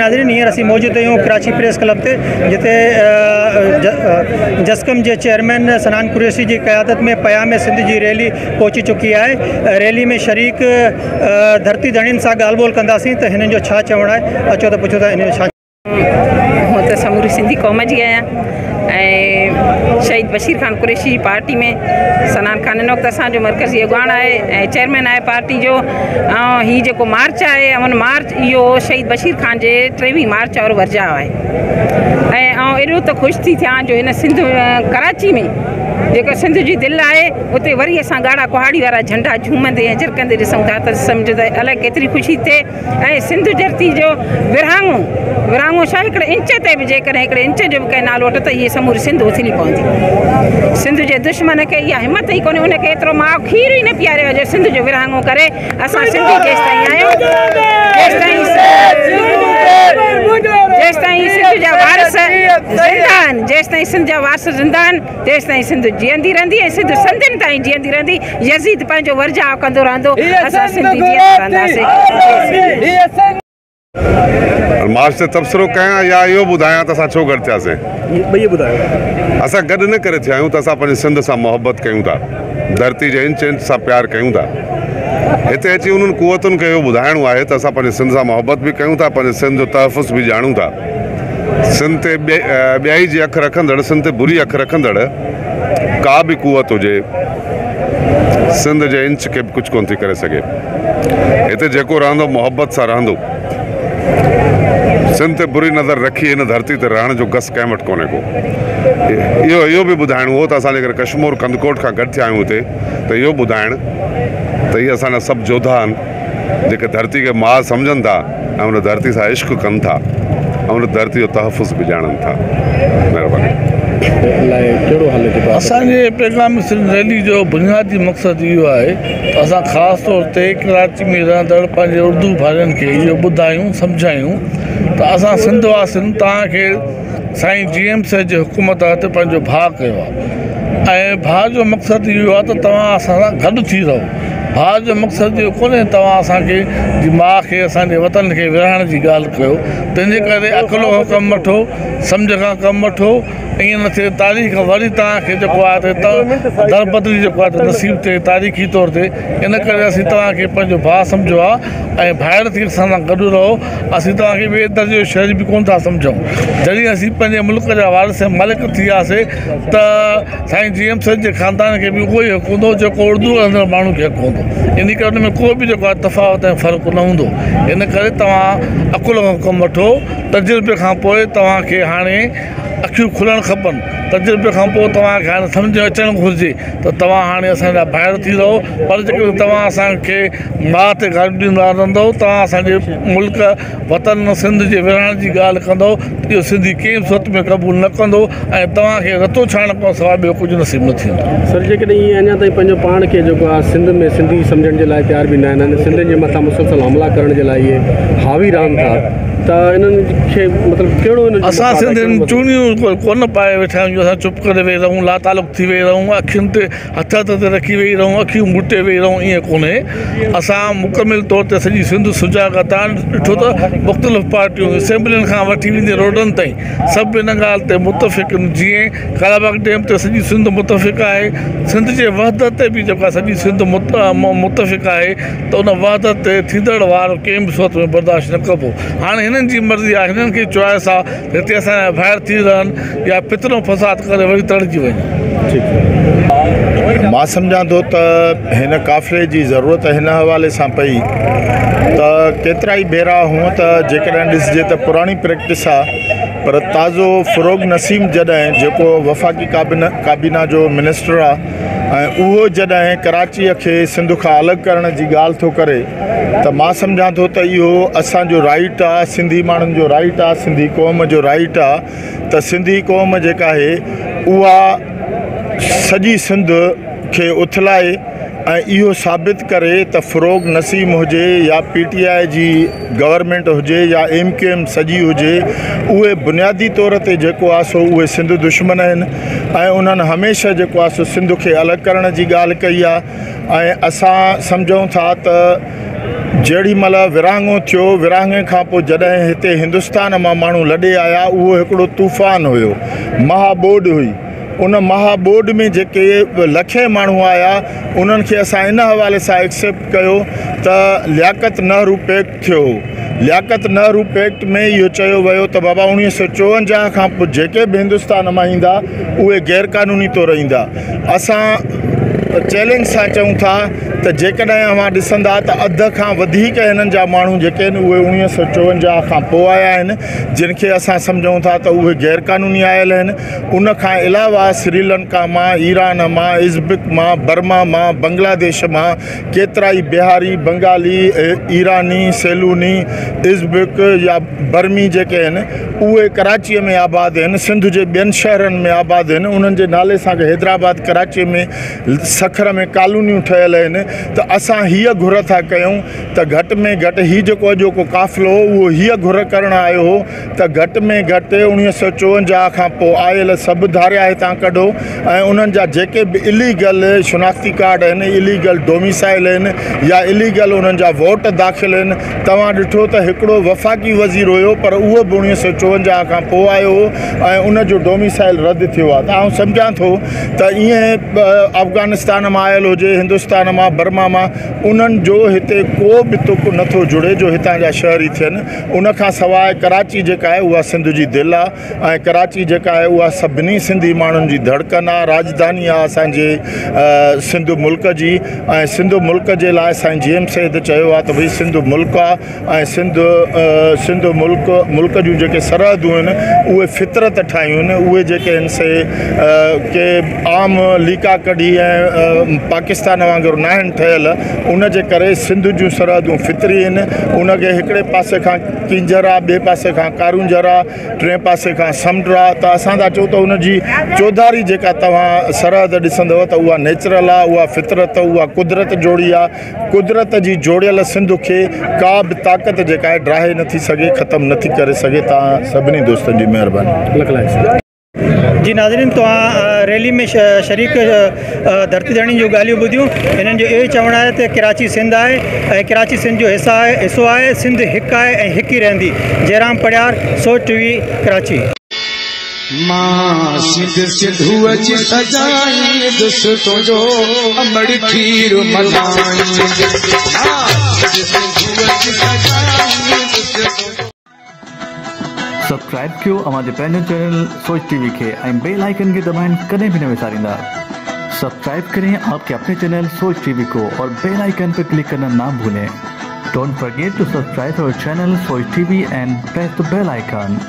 ناظرين هينئر اسين موجود آهيون ڪراچي پريس ڪلب تي جتي جسقم جي چيئرمين صنعان قريشي جي قيادت ۾ پيام سنڌ جي ريلي پهچي چڪي آهي ريلي ۾ شريڪ ڌرتي ڌڻين سان ڳالهه ٻولهه ڪنداسين ته هنن جو ڇا چوڻ آهي اچو ته پڇون ٿا هنن جو ڇا هونء ته سموري سنڌي قوم جي آهيان ۽ شهيد بشير خان قريشي جي پارٽي ۾ صنعان خان هن وقت اسان جو مرڪزي اڳواڻ آهي ۽ چيئرمين آهي پارٽي جو ۽ هي جيڪو مارچ آهي امن مارچ اهو شهيد بشير خان جي ٽيويهه مارچ وارو ورجاء آهي ۽ آئون ايڏو ته خوش ٿي ٿيان جو هن سنڌ ڪراچي ۾ جيڪو سنڌ جي دل آهي اتي وري اسان ڳاڙها ڪهاڙي وارا جهنڊا جهومندي ۽ جرڪندي ڏسون ٿا ته سمجهه ته الائي ڪيتري خوشي ٿئي ۽ سنڌ ڌرتي جو ورهاڱو، ورهاڱو ڇا هڪڙي انچ تي به جيڪڏهن هڪڙي انچ جو به ڪنهن نالو وٺو ته هيء سموري سنڌ اٿلي پوندي. سنڌ جي دشمن کي اها همت ئي ڪونهي، ان کي ايترو ماء کير ئي نه پياريو آهي جو سنڌ جو ورهاڱو ڪري. اسان سنڌي جيستائين آهيون، تيستائين جيستائين سنڌ جا وارث زنده آهن، جيستائين سنڌ جا وارث زنده آهن، تيستائين سنڌ جيئندي رهندي ۽ سنڌ صدين تائين جيئندي رهندي. يزيد پنهنجو ورجاء ڪندو رهندو، اسان سنڌي جيئندا رهنداسين. مارچ تي تبصرو ڪيان يا اهو ٻڌايان ته اسان ڇو گڏ ٿياسين؟ ٻئي ٻڌايو. اسان گڏ ان ڪري ٿيا آهيون ته اسان پنهنجي سنڌ سان محبت ڪيون ٿا، ڌرتي جي انچ انچ سان پيار ڪيون ٿا. هتي اچي انهن قوتن کي اهو ٻڌائڻو آهي ته اسان پنهنجي سنڌ سان محبت به ڪيون ٿا، پنهنجي سنڌ جو تحفظ به ڄاڻون ٿا. سنڌ تي ٻيائي جي اک رکندڙ، سنڌ تي بري اک رکندڙ ڪا به قوت هجي، سنڌ جي انچ کي به ڪجهه ڪونه ٿي ڪري سگهي. هتي جيڪو رهندو محبت سان رهندو. سنڌ تي بري نظر رکي هن ڌرتي تي رهڻ جو گس ڪنهن وٽ ڪونهي ڪو. اهو اهو به ٻڌائڻو هو ته اسان جيڪڏهن ڪشمور ڪنڌڪوٽ کان گڏ ٿيا آهيون هتي ته اهو ٻڌائڻ ته اهي اسان جا سڀ جوڌا آهن جيڪي ڌرتي کي ماء سمجهن ٿا ۽ ان ڌرتي سان عشق ڪن ٿا ۽ ان ڌرتي جو تحفظ به ڄاڻن ٿا. مهرباني. اسان جي پيغام سنڌ ريلي جو بنيادي مقصد اهو آهي ته اسان خاص طور تي ڪراچي ۾ رهندڙ پنهنجي اردو ڀائرن کي اهو ٻڌايون سمجهايون ته اسان سنڌ واسين توهان کي سائين جي ايم سيد جي حڪم تحت پنهنجو ڀاء ڪيو آهي ۽ ڀاء جو مقصد اهو آهي ته توهان اسان سان گڏ ٿي رهو ڀاء جو مقصد اهو ڪونهي توهان اسان کي جي ماء کي اسان جي وطن کي ورهائڻ جي ڳالهه ڪيو تنهن جي ڪري عقل کان ڪم وٺو سمجهه کان ڪم وٺو ائين نه ٿئي تاريخ وري توهان کي جيڪو آهي ته دربدري جيڪو آهي ته نصيب ٿئي تاريخي طور تي ان ڪري اسين توهان کي پنهنجو ڀاء سمجهيو آهي ۽ ڀائر ٿي اسان سان گڏ رهو اسين توهان کي ٻئي درجي جو شهري به ڪونه ٿا سمجهون جڏهن اسين پنهنجي ملڪ جا وارث ۽ مالڪ ٿي وياسي ته سائين جي ايم سيد جي خاندان کي به اهو ئي حق هوندو جيڪو اردو ڳالهائيندڙ ماڻهو کي حق هوندو ان ڪري ان ۾ ڪو به جيڪو آهي تفاوت ۽ فرق نه هوندو ان ڪري توهان عقل کان ڪم وٺو تجربي کان پوء توهان کي هاڻي اکيون کلڻ کپن تجربي کان پوء توهان کي هاڻي سمجهه اچڻ گهرجي ته توهان هاڻي اسان جا ڀائر ٿي رهو پر جيڪڏهن توهان اسان کي ماء تي گاريون ڏيندا رهندؤ توهان اسان جي ملڪ وطن سنڌ جي ورهائڻ جي ڳالهه ڪندؤ ته اهو سنڌي ڪنهن به صورت ۾ قبول نه ڪندو ۽ توهان کي رتو ڇاڻ کان سواء ٻيو ڪجهه نصيب نه ٿيندو. سر جيڪڏهن اهي اڃا تائين پنهنجو پاڻ کي جيڪو آهي سنڌ ۾ سنڌي سمجهڻ جي لاء تيار به نه آهن ۽ سنڌين جي مٿان مسلسل حملا ڪرڻ جي لاء اهي حاوي رهن ٿا ته انهن کي مطلب ڪهڙو انهن جو اسان مفاد آهي سنڌين ڪهڙو مسئلو چوڻيون ڪونه پائي ويٺا آهيون جو اسان چپ ڪري ويهي رهون لاتعلق ٿي ويهي رهون اکين تي هٿ هٿ تي رکي ويهي رهون، اکيون ٻوٽي ويهي رهون ائين ڪونهي. اسان مڪمل طور تي سڄي سنڌ سجاڳ تان ڏٺو ته مختلف پارٽيون اسيمبلين کان وٺي ويندي روڊن تائين سڀ ان ڳالهه تي متفق آهن جيئن ڪالاباغ ڊيم تي سڄي سنڌ متفق آهي سنڌ جي وحدت تي به جيڪو آهي سڄي سنڌ متفق آهي ته ان وحدت تي ٿيندڙ وار ڪنهن به صورت ۾ برداشت نه ڪبو هاڻي هنن جي مرضي آهي هنن کي چوائس آهي ته هتي اسان جا ڀائر ٿي رهن يا فتنو فساد ڪري وري تڙجي وڃن. مان سمجهان ٿو ته هن قافلي جي ضرورت هن حوالي سان پئي ته ڪيترائي ڀيرا هونء ته جيڪڏهن ڏسجي ته پراڻي پريڪٽس آ پر تازو فروغ نسيم جڏهن جيڪو وفاقي ڪابينا جو منسٽر آ ۽ اهو جڏهن ڪراچيء کي سنڌ کان الڳ ڪرڻ جي ڳالهه ٿو ڪري ته مان سمجهان ٿو ته اهو اسان جو رائيٽ آ سنڌي ماڻهن جو رائيٽ آ سنڌي قوم جو رائيٽ آ ته سنڌي قوم جيڪا آهي اها سڄي سنڌ کي اٿلائي ۽ اهو ثابت ڪري ته فروغ نسيم هجي يا پي ٽي آء جي گورنمينٽ هجي يا ايم ڪيو ايم سڄي هجي اهي بنيادي طور تي جيڪو آهي سو اهي سنڌ دشمن آهن ۽ انهن هميشه جيڪو آهي سو سنڌ کي الڳ ڪرڻ جي ڳالهه ڪئي آهي ۽ اسان سمجهون ٿا ته جهڙي مهل ورهاڱو ٿيو، ورهاڱي کان پوء جڏهن هتي هندستان مان ماڻهو لڏي آيا، اهو هڪڙو طوفان هيو، مها ٻوڏ هئي. ان مها ٻوڏ ۾ جيڪي لکين ماڻهو آيا، انهن کي اسان ان حوالي سان ايڪسيپٽ ڪيو ته لياقت نهرو پيڪٽ ٿيو هو. لياقت نهرو پيڪٽ ۾ اهو چيو ويو ته بابا 1954 کان پوء جيڪي به هندستان مان ايندا، اهي غيرقانوني طور ايندا. اسان چئلينج سان چئون ٿا ته جيڪڏهن اوهان ڏسندا ته اڌ کان وڌيڪ هنن جا ماڻهو جيڪي آهن اهي 1954 کان پوء آيا آهن، جن کي اسان سمجهون ٿا ته اهي غيرقانوني آيل آهن. ان کان علاوه سريلنڪا مان، ايران مان، ازبڪ مان، برما مان، بنگلاديش مان ڪيترائي بهاري، بنگالي، ايراني، سيلوني، ازبڪ يا برمي جيڪي آهن اهي ڪراچيء ۾ آباد آهن، سنڌ جي ٻين شهرن ۾ آباد آهن، انهن جي نالي سان حيدرآباد، ڪراچيء ۾، سکر ۾ ڪالونيون ٺهيل آهن ته اسان هيء گهر ٿا ڪيون ته گهٽ ۾ گهٽ هي جيڪو اڄوڪو قافلو هو اهو هيء گهر ڪرڻ آيو هو ته گهٽ ۾ گهٽ 1954 کان پوء آيل سڀ ڌاريا هتان ڪڍو ۽ انهن جا جيڪي به اليگل شناختي ڪارڊ آهن، اليگل ڊوميسائل آهن يا اليگل انهن جا ووٽ داخل آهن. توهان ڏٺو ته هڪڙو وفاقي وزير هيو پر اهو به 1954 کان پوء آيو هو ۽ ان جو ڊوميسائل رد ٿيو آهي ته آئون سمجهان ٿو ته ائين افغانستان مان آيل هجي، هندستان مان، برما مان، انهن جو هتي ڪو به تڪ نٿو جڙي جو هتان جا شهري ٿين. ان کان سواء ڪراچي جيڪا آهي اها سنڌ جي دل آهي ۽ ڪراچي جيڪا آهي اها سڀني سنڌي ماڻهن جي ڌڙڪن آهي، راڄڌاني آهي اسان جي سنڌ ملڪ جي ۽ سنڌ ملڪ جي لاء سائين جي ايم سيد چيو آهي ته ڀئي سنڌ ملڪ آهي ۽ سنڌ سنڌ ملڪ ملڪ جون جيڪي سرحدون آهن اهي فطرت ٺاهيون آهن، اهي جيڪي آهن سي ڪي عام ليڪا ڪڍي ۽ پاڪستان وانگر ناهن ٺهيل، ان جي ڪري سنڌ جون سرحدون فطري آهن. ان کي هڪڙي پاسي کان ڪينجهر آهي، ٻئي پاسي کان ڪارونجهر آهي، ٽئين پاسي کان سمنڊ آهي ته اسان ٿا چئون ته ان جي چوڌاري جيڪا توهان سرحد ڏسندؤ ته اها نيچرل آهي، اها فطرت، اها قدرت جوڙي آهي. قدرت جي جوڙيل سنڌ کي ڪا به طاقت جيڪا آهي ڊاهي نٿي سگهي، ختم نٿي ڪري سگهي. توهان سڀني دوستن جي مهرباني. لک لائق سر. جي ناظرين توهان ريلي ۾ شريڪ ڌرتي ڌڻين جون ڳالهيون ٻڌيون. هنن جو اهو ئي چوڻ آهي ته ڪراچي سنڌ آهي ۽ ڪراچي سنڌ جو حصو آهي، سنڌ هڪ آهي ۽ هڪ ئي رهندي. جئرام پڙيار، سوچ ٽي وي، ڪراچي. مان سنڌ سنڌوء جي سجائيندس تنهنجو امڙ کير ملائيندس مان سنڌ سنڌوء جي سجائيندس تنهنجو. سبسڪرائب ڪيو اوهان جي پنهنجو چينل سوچ ٽي وي کي ۽ بيل آئيڪن کي دٻائڻ ڪڏهن به نه وساريندا سبسڪرائب ڪرين آپ ڪي اپني چينل سوچ ٽي وي ڪو اور بيل آئيڪن پي ڪلڪ ڪرنا نا ڀولين don't forget to subscribe our channel Soch T V and press the bell icon.